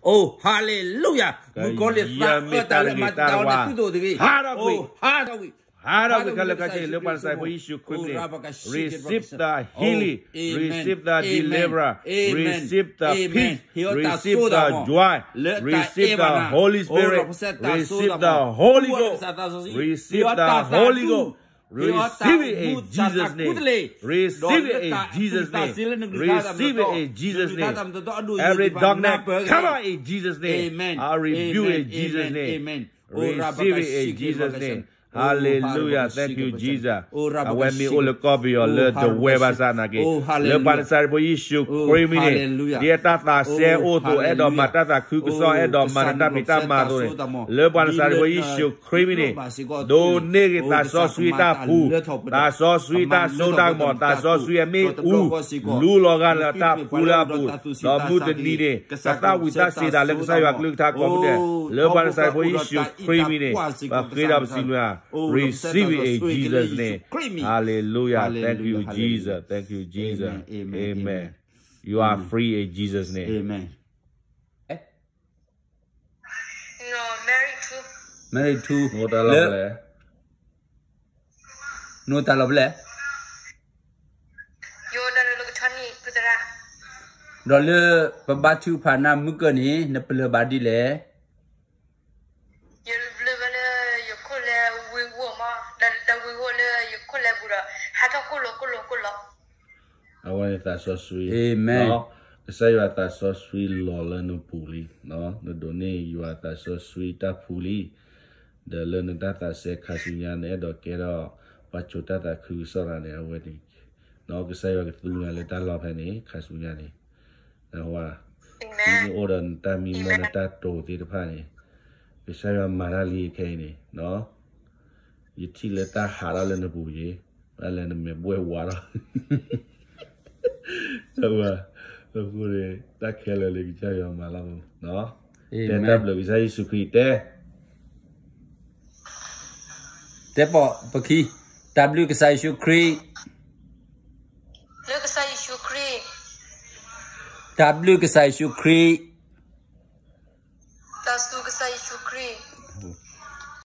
အိၣ် hallelujah, မုၣ်ကီၤလံၢ်သးအၢတၢ်လၢအမၤတၢ်ဝဲန့ၣ် သုသိးတဂ့ၤ, အိၣ် ဟးထီၣ်ကွံာ်, ဟးထီၣ်ကွံာ်, ဟးထီၣ်ကွံာ်ခဲလၢာ်ခဲဆ့ လၢပှၤနၤစၤရ့းဖိယ့ၣ်ၡူးခရံာ်မံၤန့ၣ်, receive the healing, receive the deliverance, receive the peace, receive the joy, receive the Holy Spirit, receive the Holy Ghost, receive the Holy Ghost. Receive it in Jesus' name. Receive it in Jesus' name. Receive it in Jesus' name. Every darkness, come out in Jesus' name. I rebuke in Jesus' name. Receive it in Jesus' name. Hallelujah. Thank you, Jesus. အဝဲမ့ၢ်အိၣ်လၢကီၢ်ပယီၤလၢ ဒဝဲၢ်ဘၣ်ဆၣ်နာ်က့, လၢပှၤနၤစၤရ့းဖိယ့ၣ်ၡူးခရံာ်မံၤန့ၣ်, ဒ်အတၢ်သးစဲအိၣ်သိး အဲၣ်ဒိးမၤတၢ်သးခုကစီၣ် အဲၣ်ဒိးမၤနတၢ်ဖံးတၢ်မၤအသိးန့ၣ်, လၢပှၤနၤစၤရ့းဖိယ့ၣ်ၡူးခရံာ်မံၤန့ၣ်, ဒိးန့ၢ်က့ၤသးစီဆှံတၢ်ဖှူ, သးစီဆှံတၢ်စိတၢ်ကမီၤ, သးစီဆှံအမ့ၣ်အူ, လူလီၤဂာ်လၢတၢ်ဖှူလၢအပူၤ, ဒီးမုၢ်တနံၤန့ၣ် ကသၣ်ဝံၤတၢ်စံးတၢ်လၢကစၢ်ယွၤကလုၢ်ကထါကိးမုၢ်ဒဲး, လၢပှၤနၤစၤရ့းဖိယ့ၣ်ၡူးခရံာ်မံၤန့ၣ်, ပဃ့ဒီးပစံးဘျုး, receive it in Jesus' name. Hallelujah. Thank you, Jesus. Thank you, Jesus. Amen. You are free in Jesus' name. Amen. Mary two. နအိၣ်တၢ်လီၢ်ဖဲလဲၣ်, နအိၣ်တၢ်လီၢ်ဖဲလဲၣ်, ဒီးလၢပဘါထုကဖၣ်နၤမုၢ်ကၢၢ်န့ၣ် နပလၢၢ်ဘၣ်ဒ်လဲၣ်. ယပလၢၢ်ဘၣ်လၢယခိၣ်လဲၤဝ့ၤဝီၣ်မး, ဒီးတၢ်ဝ့ၤဝီၣ်လၢယခိၣ်လဲၤပူၤဒီး ဟးထီၣ်ကိၣ်လီၤကိၣ်လီၤကိၣ်လီၤ. အဝဲန့ၣ်သးစီဆှံ, ကစၢ်ယွၤသးစီဆှံလီၤလၢနပူၤလံ, နဒိးန့ၢ်ယွၤသးစီဆှံတၢ်ဖှူလံ, ဒီးလၢနတၢ်သးစဲခါဆူညါ နအဲၣ်ဒိးကဲထီၣ်ပှၤစိာ်တၢ်သးခုကစီၣ်တဂၤန့ၣ် အဝဲန့ၣ်, ကစၢ်ယွၤကသူနၤလၢတၢ်လီၢ်ဖဲန့ၣ် ခါဆူညါန့ၣ်, နဝဲ, ဒ်နအိၣ်ဒီးနတၢ်မံမီၢ် နတၢ်တိာ်သ့ၣ်တဖၣ်န့ၣ်, ကစၢ်ယွၤမၤတၢ်လံခဲအံၤန့ၣ်, ယထံၣ်လၢတၢ်ဟးထီၣ်လၢနပူၤယ့ၤ, ဘၣ်လဲၣ်နမဲာ်ဘှဲၣ်ဝါထီၣ်, အဃိန့ၣ် တၢ်ခဲလၢာ်လၢကစၢ်ယွၤမၤလီၤ, တဲတၢ်ဘျုးကစၢ်ယ့ၣ်ၡူးခရံာ်တဲ တဲပီၢ်ပခံ, တၢ်ဘျုးကစၢ်ယ့ၣ်ၡူးခရံာ်, တၢ်ဘျုးကစၢ်ယ့ၣ်ၡူးခရံာ်, တၢ်ဘျုးကစၢ်ယ့ၣ်ၡူးခရံာ်,